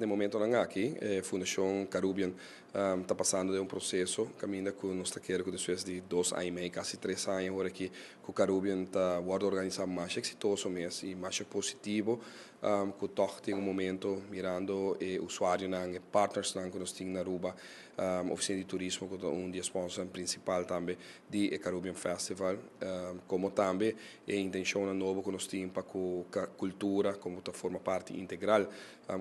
Den momentonan aki e Fundashon Carubbian ta pasando den un proseso kaminda ku nos ta kere ku despues di 2 aña i mei, kasi 3 aña awor aki ku Carubbian ta wòrdu organisá mas eksitoso mes i mas positivo, ku tòg tin un momento mirando e usuarionan, e partnersnan ku nos tin na Aruba, Ofisina di Turismo, ku ta un di e sponsor prinsipal tambe di e Carubbian Festival, komo tambe e intenshon nobo ku nos tin pa ku kultura, komo ta forma parti integral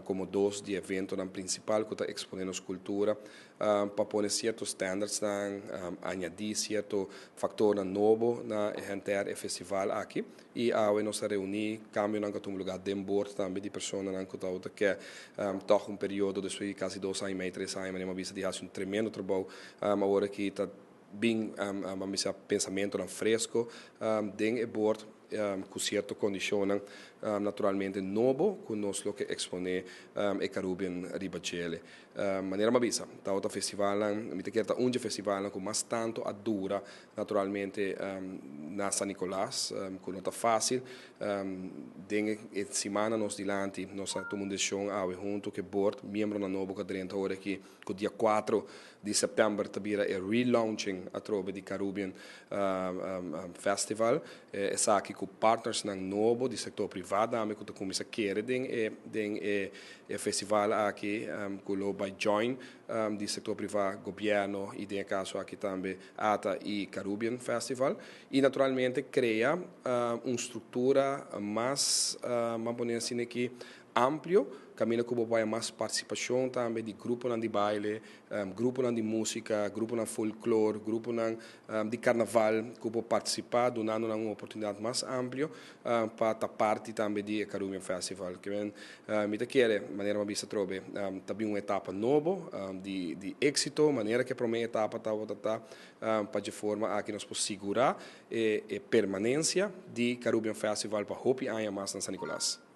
komo dos di eventonan prinsipal ku ta eksponé nos kultura, pa pone sierto standards nan, añadí sierto faktor nobo na henter e festival aki. I awe nos a reuní, kambionan ku a tuma lugá den board tambe di personanan ku ta ke tòg un periodo despues di kasi 2 aña i mei, 3 aña, manera bisa di hasi un tremendo trabou, awor aki ta bin um, pensamentonan fresku den e board ku sierto kondishon naturalmente nobo ku nos lo ke eksponé e Carubbian riba dje. Manera m'a bisa, ta otro festival, mi ta kere ta un festival ku mas tantu a dura naturalmente na San Nicolas, ku no ta fásil. Den siman nos dilanti, nos a tuma un desishon awe huntu ku board, miembronan nobo ku drenta awor aki, ku dia 4 di sèptèmber ta bira e relaunching atrobe di Carubbian Festival. Esaki ku partnersnan nobo di sektor privá tambe ku ta kuminsá kere den e festival aki, ku lo bai join di sektor privá, gobièrnu i den kaso aki tambe ATA i Carubbian Festival i naturalmente krea un struktura mas, ban pone asina aki, amplio, kaminda ku bai mas partisipashon tambe di gruponan di baile, gruponan di músika, gruponan folklor, gruponan di karnaval, ku por partisipá, dunando un oportunidat mas amplio pa ta parti tambe di Carubbian Festival. Ke men, mi ta kere, manera m'a bisa atrobe, tambe un etapa nobo di éksito, manera ku e promé etapa ta, pa di forma aki nos por sigurá e permanensia di Carubbian Festival pa hopi aña mas na San Nicolas.